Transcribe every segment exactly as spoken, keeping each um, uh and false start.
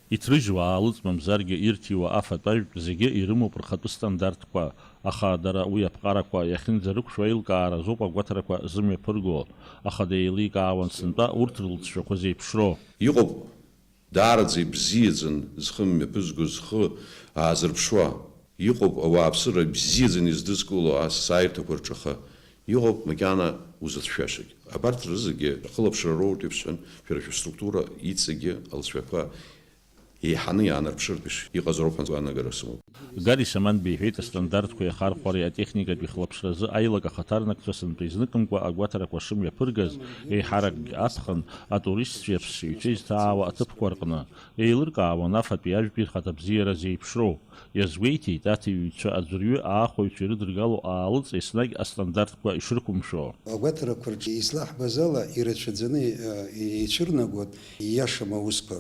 Иҭрыжьуа аалыҵ мамзаргьы ирҭиуа афатә ажәтә зегьы ирымоуп рхатәы стандартқәа, аха дара уи аԥҟарақәа иахьынӡарықәшәо аилкаара азоуп агәаҭарақәа зымҩаԥырго, аха деиликаауан сынтәа урҭ рылҵшәақәа зеиԥшроу. Иҟоуп даараӡа ибзиаӡан зхы мҩаԥызго, зхы аазырԥшуа. Иҟоуп ауааԥсыра бзиаӡаны издызкыло асааирҭақәа рҿаха. Иҟоуп макьана узыцәшәашагь. Абарҭ рызегьы ахылаԥшра роуртә иԥсҳәан, шәара шәыструктура иҵегьы алҵшәақәа еиҳаны иаанарԥшыртә иш-, иҟазароуп ҳәа агәаанагара сымоуп. Гари Саманба иҳәеит, астандартқәа иахархәареи атехникатәи хылаԥшразы аилак ахаҭарнакцәа сынтәа изныкымкәа агәаҭарақәа шымҩаԥыргаз, еиҳаракгьы аԥхын атуристцәеи аԥсшьаҩцәеи зҭаауа аҭыԥқәа рҟны, еилыркаауан афатәи ажәтәи рхаҭабзиара зеиԥшроу. Иазгәеиҭеит, аҭиҩцәа аӡәырҩы аахәаҩцәа ирыдыргало аалыҵ еснагь астандартқәа ишрықәымшәо. Агәаҭарақәа рҿы излаҳбаз ала, ирацәаӡаны, э, ицәырнагоит ииашам аусқәа.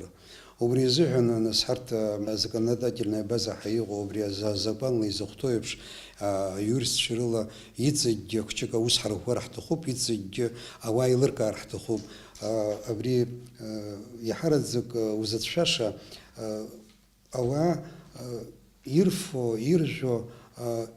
Убри азыҳәан, нас, ҳарҭ, э, законодательная база ҳәа иҟоу, убри азы-, азакәанла изыхәҭоу еиԥш, э, аиурсцәа рыла иҵегьгьы хәҷык аус ҳарӷәӷәар ҳҭахуп, иҵегьгьы ауаа еилыркаар ҳҭахуп. Э, абри, э, иаҳараӡак, э, узыцәшәаша, э, Ауаа, э, ирфо, иржәо, э,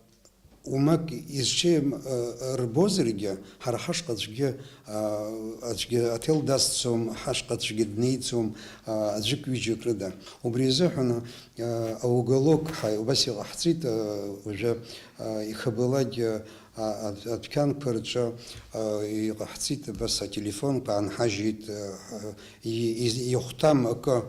умак изҽеим, э, рбозаргьы, ҳара ҳашҟа аӡәгьы, э, аӡәгьы аҭел дазцом, ҳашҟа аӡәгьы днеиӡом, э, аӡәык-ҩыџьак рыда. Убри азыҳәан, э, ауголок ҳәа убас иҟаҳҵеит, э, уажәы, э, ихабалак, э, а-, а-, адәқьанқәа рҿы, э, иҟаҳҵеит, абас ателефонқәа аанҳажьит, э, и-, и-, ихәҭам акы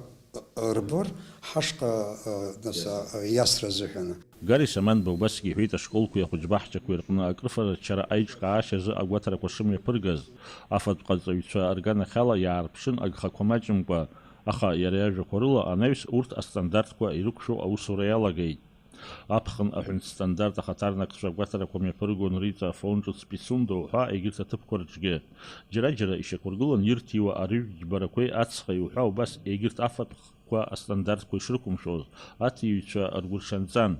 рбор, ҳашҟа, э, нас, э, иасра азыҳәан. Гари Саманба убасгьы иҳәеит, ашколқәеи ахәыҷбаҳчақәеи рҟны акрыфараччара аиҿкаашьа азы агәаҭарақәа шымҩаԥыргаз, афатә ҟаҵаҩцәа рганахьала иаарԥшын агхақәа маҷымкәа, аха иара иажәақәа рыла анаҩс урҭ астандартқәа ирықәшәо аусура иалагеит. Аԥхын аҳәынҭстандарт ахаҭарнакцәа агәаҭарақәа мҩаԥыргон Риҵа Афон ҿыц Пицунда уҳәа егьырҭ аҭыԥқәа рҿгьы. Џьара-џьара ишьақәыргылан ирҭиуа арыжәтә џьбарақәеи ацхеи уҳәа убас егьырҭ афатә қәа астандартқәа ишрықәымшәоз аҭиҩцәа ргәырҽанҵан.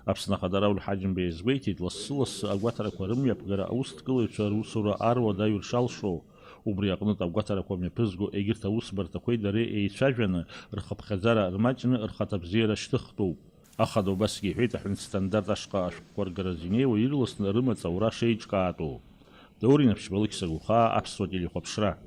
Аԥсны Ахада Рауль Ҳаџьымба иазгәеиҭеит, лассы-лассы агәаҭарақәа рымҩаԥгара аусҭкылаҩцәа русура аруадаҩыр шалшо, убри аҟнытә агәаҭарақәа мҩаԥызго егьырҭ аусбарҭақәеи дареи еицәажәаны, рхыԥхьаӡара рмаҷны рхаҭабзиара шьҭыхтәуп. Ахада убасгьы иҳәеит, аҳәынҭстандарт ашҟа ашәҟәқәа ргаразы инеиуа ирласны рымаҵ аура шеиҿкаатәу. Даур Инаԥшьба, Алықьса Гәлхаа, Аԥсуа телехәаԥшра.